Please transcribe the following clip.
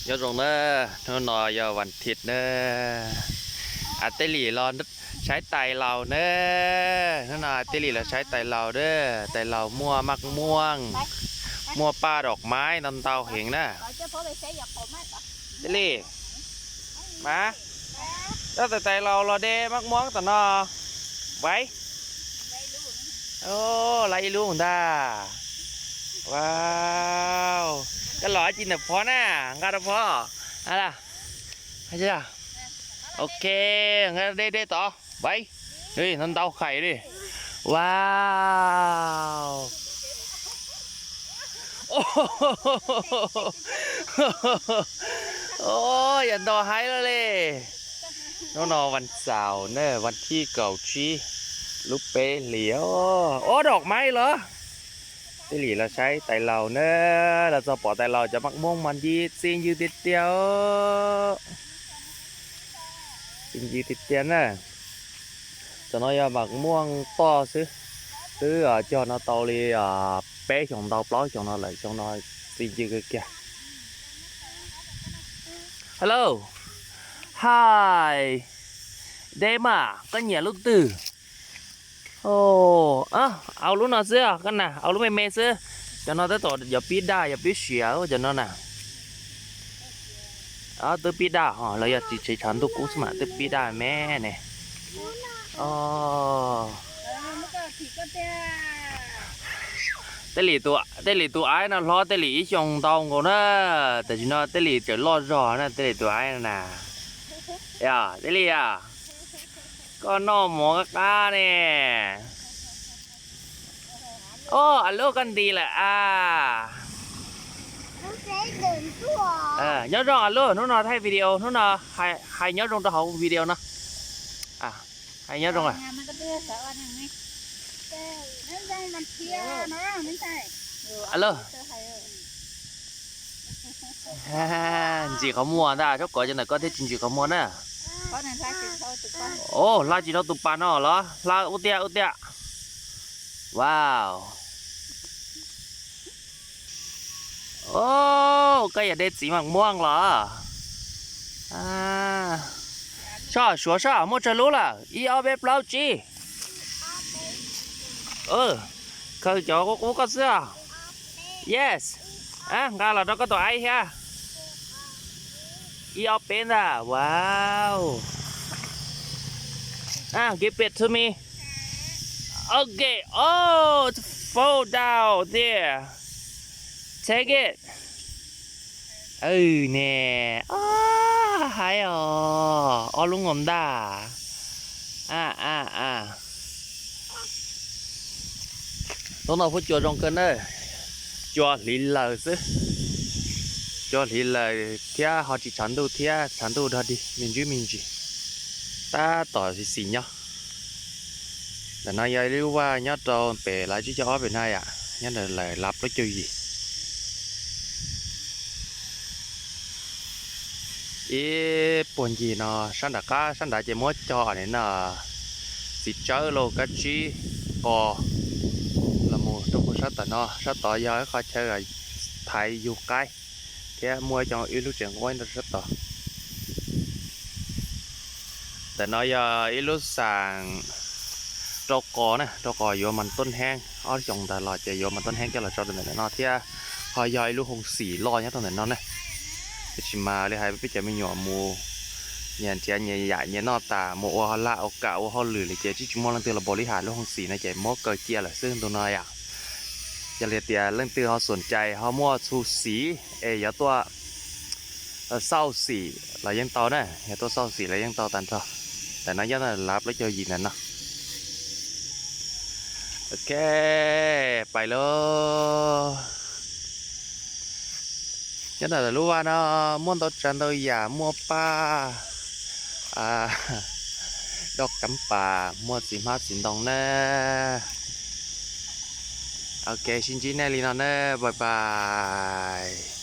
Nyob zoo na, hnub no yog vas thiv na. Ab, Tej Lim los saib tais laus na. Hnub no Tej Lim los saib tais laus na. Tais laus muaj maj muaj, muaj paj dom maiv ntau ntau heev na. Tej Lim, mas, coj tais tais laus los de maj muaj tom no. Vaiv, laiv ib lub ntag. Wow, koj los dab tsi ntawm phov na, nqa rau phov. Ok, nqa de de tod. Vaiv, ntau ntau khais li. Wow, yog ntau haib lawm li. Hnub no vas xaum na, vas thib kaum tsib, lub peb hlis. Ob dom maiv los. Tej Lim los saib tais laus na, los txog pom tais laus cov maj muaj mas ntxim txi ncw tiag tiag. Txi ncw tiag tiag na. Tam no yog maj muaj toj xwb, twb cog no tau li peb xyoos ntau plaub xyoos no lawm, xyoo no txi ncw kawg kiag. Hello, hi, Dema, koj nyiam lub twg? Au, lub no xwb, koj na, au lub me me xwb. Cov no tab tom yuav pib daj yuav pib siav cov no na. Twb pib daj ho, los yog tsis tsev tshav ntuj kub xwb mas twb pib daj me ne. Tej Lim tus aib no hlob Tej Lim ib xyoos ntau nkaus na, tam sim no Tej Lim tseem loj zog na, Tej Lim tus aib no na. Yog Tej Lim a, koj noj mov qab qab ne. Au, lub koj nti lawm a. Nyob zoo a lub, hnub no thaij video, hnub no hais nyob zoo rau hauv video no. Hais nyob zoo. Ntsim qhov muag ntag, txhob kov cov ntawm koj thiab tsis ntsim qhov muag na. Au, hla tsis dhau tus pas no los hla ub tiag ub tiag. Wow. Au, koj yog de txiv maj muag los? Soj, suav soj, muaj tsawg lub lawm? Ib ob peb plaub tsib. Khaws cov qub qub koj xwb. Yes. Nqa los rau koj tus aib thiab. Ib ob peb ntag. Wow. Give it to me. Okay. Oh, fall down there. Take it. Ne, haib os, ob lub nkaus ntag. Hnub no kuj cua zoo kawg na, cua hliv laws xwb. Cua hliv laws thiab ho tsis tshav ntuj thiab, tshav ntuj dog dig me ntsis me ntsis, tab tom xis xis nyob. Ntawm no yog ib lub vaj nyob rau pem lawv tsib caug ob pem no yom, nyob ntawm lawv lab plaub caug yim. Ib puag ncig no sab nram qab sab nrad ces muab cog nim no txiv tsawb lauj, kab tsib qos los mus rau puag sab tom no, sab tod yog ib qho chaw thaiv yug qaib thiab muaj ib co ib lub tsev nquab rau sab tod. Ntawm no yog ib lub xas rau qos na, rau qos yuav mas tuaj heeb, ob xyoos ntawd los ces yuav mas tuaj heeb coj los tso rau ntawm no thiab. Ho yog ib lub hoo xim loj nyob rau ntawm no na. Tiam sis mas li hais peb cov me nyuam mus nyias nrhiav nyias yam nyias noj tas, mus ua laj ua kam ua hauj lwm li ces tsis tsis muaj leej twg los npaum li hais lub hoo xim no ces muab kaw cia lawm xwb ntu no yom. Yog li tias leej twg ho xom cai ho muaj txhu xim es yuav tuaj xauj xim los yeej tau na, yog tuaj xauj xim los yeej tau tag nrho. Ntawm no yog lab plaub caug yim ntawm no. Ok, pais lauj. Nyob ntawm lub vaj no muaj ntau tsav ntau yam, muaj paj, doj kab pas, muaj txiv hmab txiv ntoo na. Ok, sib ntsib nej li no na, bye bye.